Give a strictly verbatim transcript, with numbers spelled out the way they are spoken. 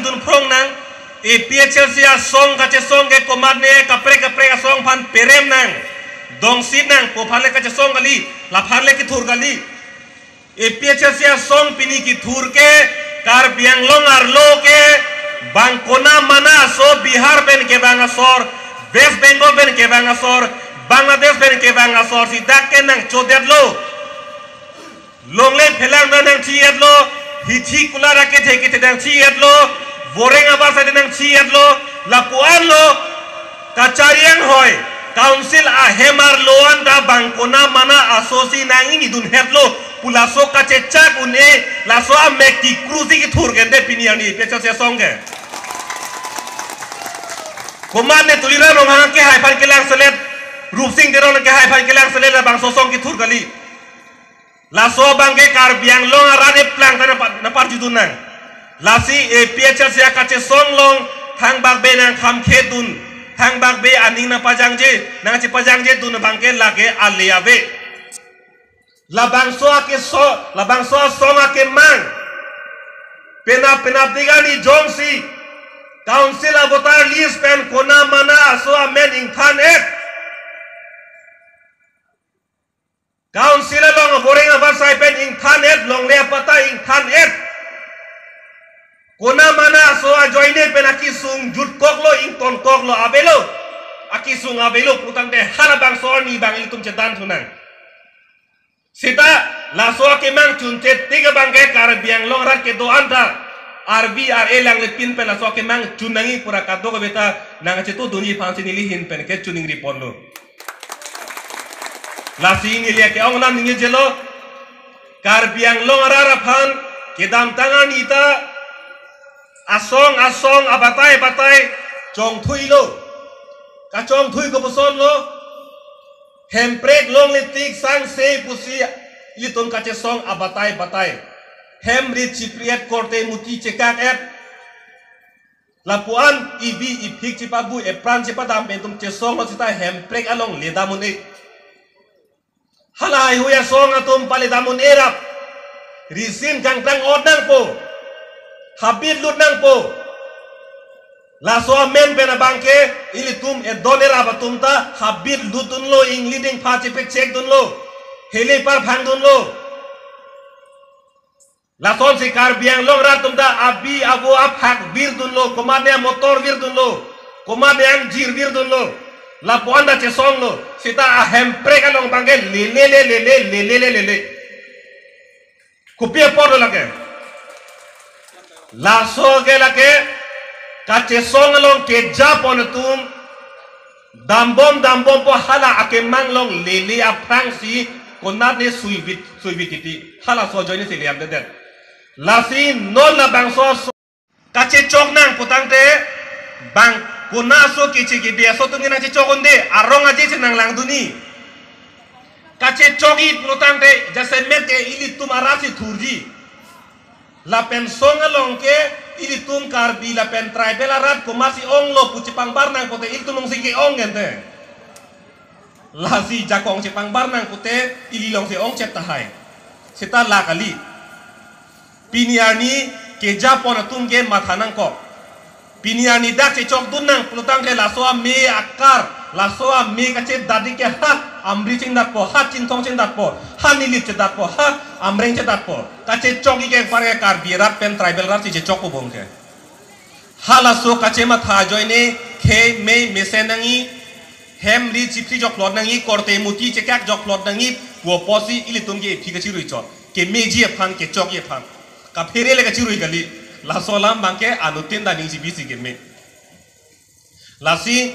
dun phrong nang. A P H L C asong kachesong ke komatne kaprek kaprek asong aphan perem nang, dongsit nang pu aphan le kachesong kali, laphan le kethur kali. A P H L C asong pini kethur ke Karbi Anglong arlo ke bang kona mana aso Bihar pen kevang asor, West Bengal pen kevang asor, Bangladesh pen kevang asor si dak ke nangchodetlo. Longle phelang ta nangchi-etlo, hithi kular akethe kethe nangchi-etlo, voreng abar side nangchi-etlo, lapu-anlo, kachari anghoi, council ahem arlo anta bang kona mana aso si nang-ingni dunhetlo, pu laso kachechak un-e, laso amek tikru si kethur kente pini arni A P H L C asong ke. Komatne Tuliram Ronghang kehai aphan kelang selet, Rupsing Teron kehai aphan kelang selet, labangso asong kethur kali. Laso abang ke Karbi Anglong arat eplang ta napa-, naparjudun nang. Lasi A P H L C akachesong along thangbak be nangkhamkhedun, thangbak be aning nangpajangje, nangchepajangjedun abang ke lake ale ave. Labangso akeso, labangso asong akemang penap penapdik arni jongsi council a-voter list pen kona mana aso amen ingthan-et, council along voreng abar side pen ingthan-et, longle apatta ingthan-et. Kona mana aso ajoine pen akesung jutkoklo, ingtonkoklo, avelo. Akesung avelo putangte halabangso arni abang ilitum chedan thunang. Seta laso akemang chunche tik abang ke Karbi Anglong arat kedo-an ta R B R A langlipin pen laso akemang chun nangji pura kadokave ta nangchetudunji aphansi neli ahin pen kechoningri ponlo. Lasi neli ake-ong alam ningjelo, Karbi Anglong arat aphan kedamtang arni ta asong asong abatai batai chongthuilo. Kachongthui kopuson lo, Hemprek longle tik sangse pusi ilitum kachesong abatai batai. Hem rit chipri-et, korte muti chekak-et. Lapu-an ivi iphik chepabu, epran chepadam pen itum chesonglo seta Hemprek alongle dam un-e. Halahai hui asong atum pale dam un-e rap. Risim kangtang ot nangpo. Habit lut nangpo. Laso amen pen abang ke ilitum edon erap atum ta habit lutdunlo, ingli dingpha chepechekdunlo, heli parphangdunlo. Lasonsi Karbi Anglong arat atum ta abi avo aphak virdunlo, komatne amotor virdunlo, komatne angjir virdunlo. Lapu-an ta chesonglo, seta a-Hemprek along abang ke lele lele lele lele lele. Kopi apotlo lake? Laso ke lake kachesong along kejapon atum dambom dambompo, hala akemang along lele aphrangsi konatne suivit suivit titi, halaso ajoinesi le-amdedet. Lasi non labangso aso kachechok nang putangte bang kona aso keche kebe aso atum nangchechok unde, arong aje chenanglangdunji. Kachechokji putangte jasemet ke ilitum arat si thurji. Lapen song along ke ilitum Karbi lapen tribal arat komatsi onglo pu chepangbar nang pute ilitum alongsi ke-ong gente. Lasi jakong chepangbar nang pute ili alongsi ongchet tahai. Seta la kali. Pini arni kejapon atum ke matha nangkok. Pini arni dak chechokdun nang pulotangte laso ame akar, laso ame kachedatji ke ha Amri chingdatpo, ha Chinthong chingdatpo, ha Nilip chedatpo, ha Amreng chedatpo. Kachechokji ke parke Karbi arat pen tribal arat si chechokpo bom ke. Halaso kachematha ajoine khei mei mesen nangji, hem ri chipri jokplot nangji, korte muti chekak jokplot nangji pu apotsi ilitum ke iphi kachirui chot. Kemeji aphan, kechokji aphan. Kaphere le kachirui kali. Laso alam abang ke anuttin ta ning chibisi keme. Lasi